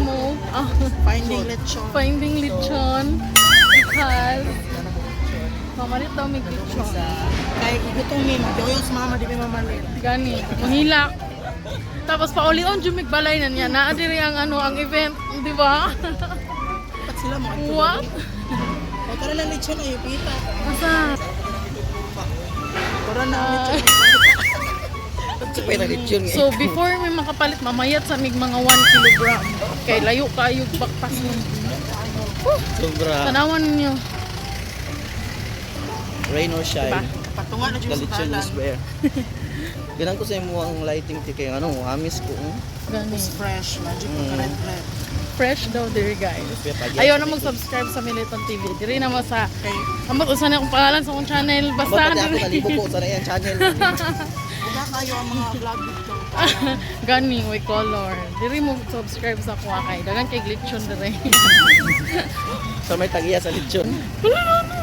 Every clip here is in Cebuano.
mo. Ah, Finding lechon. Finding lechon. Because mamalit daw may lechon. Kaya gutom mi, magyoyos mama, di mi mamalit. Gani, manghilak. Tapos paulion jud balay na niya. Naa diri ang ano ang event, di ba? Dapat sila mo. What? O tara na lechon ay pita. Asa? Tara na ang lechon. Supay na lechon nga. So before may makapalit mamayat sa mig mga 1 kilogram. Kay layo kayo bakpas mo. Sobra. Tanawan ninyo. Rain or shine. Diba? Patungan na The dyan sa lechon dalan. is where. Ganang ko sa imo ang lighting ti kay ano, amis ko. Gani. It's fresh, magic mm. Red red. Fresh daw diri, guys. Ayaw na mag-subscribe sa Militon TV. Diri na mo sa Kay Amot usa na akong pangalan sa akong channel. Basta Basta ako diri. nalibo ko sa iyang channel. uga kayo ang mga vlog dito. Gani way color. Diri mo subscribe sa ako kay dagan kay glitchon diri. Sa may tagiya sa lechon. Wala na ano.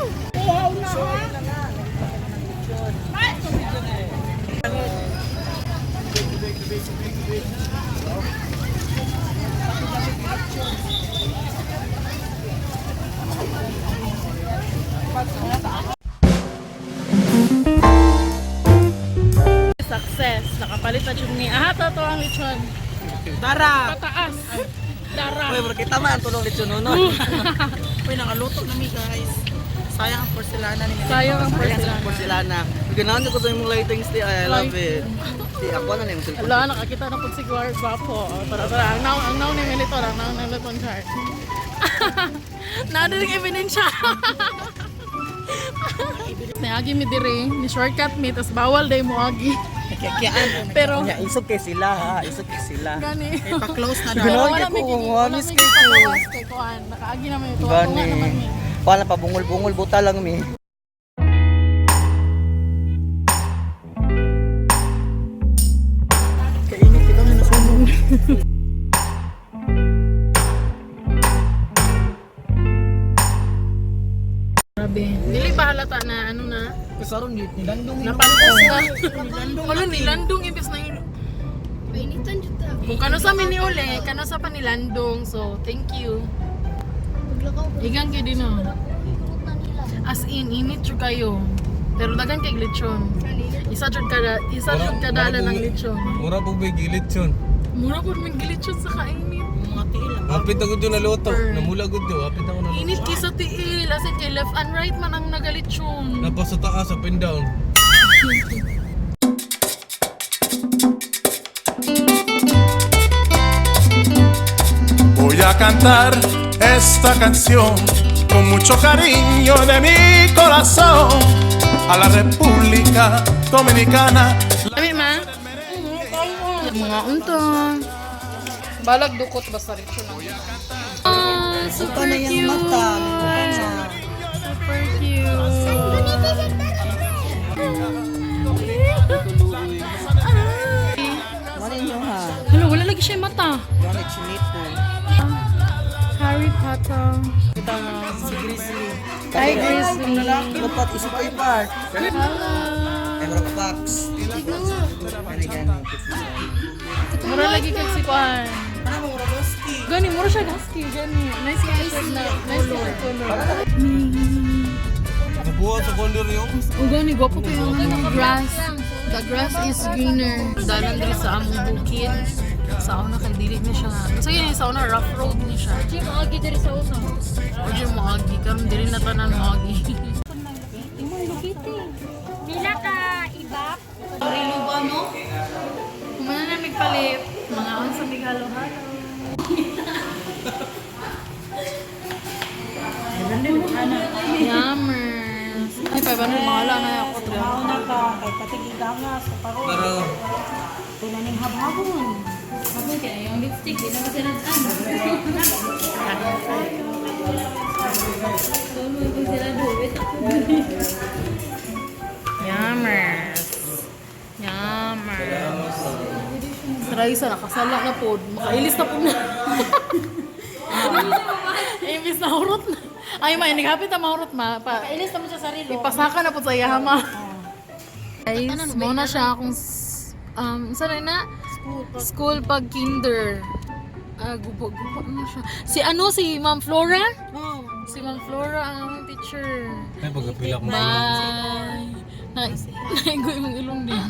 Success. Nakapalit na jud ni. Ah, to ang lechon. Tara! Pataas. Dara. Uy, bro, kita man tulong lechon no. Uy, nangaluto na mi guys. Sayang ang porcelana ni Milton. Sayang ang Sayang sa porcelana. porcelana. Ganahan ko sa imong lighting ti. I love it. Ti ako na lang yung cellphone. Ala, nakakita na po si Gwapo. Tara, tara. Ang now ni Militon, ang now ni Militon char. Nadiring ebidensya. Niagi mi dire, ni shortcut mi, tas bawal day mo agi. Kikian. Pero, Nya isog kay sila ha, isog kay sila. gani. Kay pa-close na Pero daw. Ganahan wala kay may ko, wala amis may kay ko. gipagawas kay kuan. Nakaagi naman ito. Tunga Gani. naman mi. Wala pa bungol-bungol buta lang mi. Kainit kita nga nasunog. Grabe. Dili ba halata na ano na? Kasaron nilandong. Napantos na. Wala nilandong imbes na yun. Painitan jud ta. Kung kano sa mi ni uli, kano sa panilandong. So, thank you. Paglakaw ko. Igang kayo din oh. Kurot na nila. As in, init jud kayo. Pero dagan kay lechon. Isa jud kadala ng lechon. Mura po ba gilid yun? Mura pud man gilechon sa kainit. Mga tiil. Hapit ako dyan naluto. Super. Namula gud yun. Hapit ako naluto. Init kay sa tiil, as in kay left and right man ang nagalechon. Napa sa taas, up and down. Voy a cantar esta canción con mucho cariño de mi corazón a la República Dominicana. Lami ma. Mga unta. Balag dukot basta lechon ang. Ah, super na yung cute. mata. Buka na. Super cute. Mali nyo ha. Hello, wala lagi siya yung mata. Gani chinito. Harry Potter. Si Grizzly. Hi, Grizzly. Dapat isip ay park. Hello. Ay mura box. Gani gani. Mura lagi kag si Kwan. Ano mo, Roboski? Gani, mura siya husky. Gani. Nice kay siya na. Nice kay siya color. Nabuha sa color yung. O gani, gwapo kayo ang grass. The grass is greener. Dalan diri sa among bukid. Sa una kay dili ni siya. Basta yun, sa una rough road ni siya. Di maagi diri sa usa. O di mo agi karon dili na tanan mo agi. Imong lukiti. Pila ka ibap? Kumana na migpalit. Mga on sa mig halo-halo. Yummers. Ay, 500 mga na ako. Mauna ka, kay patigigangas, sa paro. Pero, Tinaning habhabon. Okay, yung lipstick di na ba sila ano? Sila duwit. Yummers. Yummers. Raisa, nakasala na po. Makailis na po na. Imbis na hurot na. Ay, ma, naghapit na mahurot, ma. Pa, Kailis na mo sa sarili. ipasaka na po sa iya, ma. Guys, muna siya akong, saan na? School pag kinder. Ah, guba-guba na siya. Si ano, si Ma'am Flora? Oh. Si Ma'am Flora ang among teacher. Ay, pagkapila ko. Bye! Na, naigo yung ilong din.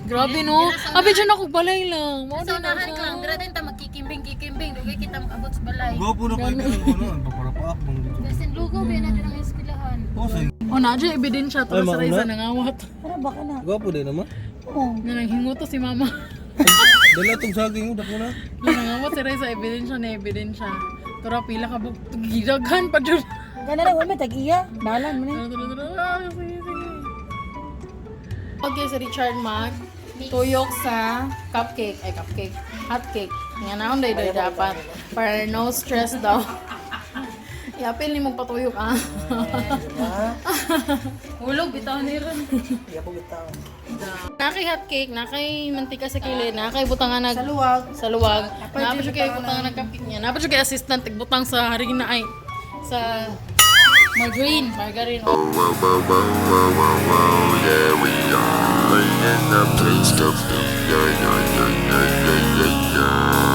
Grabe no. Abi dyan ako balay lang. Mao Sa din na unahan ka lang, siya. dira din ta magkikimbing-kikimbing, dugay kita makabot sa balay. Gwapo na kayo dito. Ano, paparapaak bang dito. Kasi lugo ba na din ang eskwelahan. Oh, sige. O na dyan ebidensya to Ay, sa mauna. Raisa nangawat. Pero baka na. Gwapo din naman. Nga nanghinguto si mama. Dala tong saging mo, dako na. Nga nangawat si Raisa ebidensya na ebidensya. Tura pila ka buk gidaghan pa jud. Gana na, wala tag-iya. Dalan mo na. Tara, tara, tara. Ah, sige, sige. Okay, si Richard Mag, tuyok sa cupcake. Ay, cupcake. Hot cake. Nga naon day day dapat. Para no stress daw. Iapil ni mong patuyok ah. Hulog bitaw ni ron. Nakay hot cake, nakay mantika sa kilid, nakay butangan nag Sa luwag. Sa luwag. Napa siya kay butangan nag cupcake niya. Napa siya kay assistant butang sa harina ay sa Margarine. Margarine. Whoa, whoa, whoa, whoa, whoa, whoa, yeah, we are in the place to be. Yeah, yeah, yeah, yeah, yeah, yeah, yeah.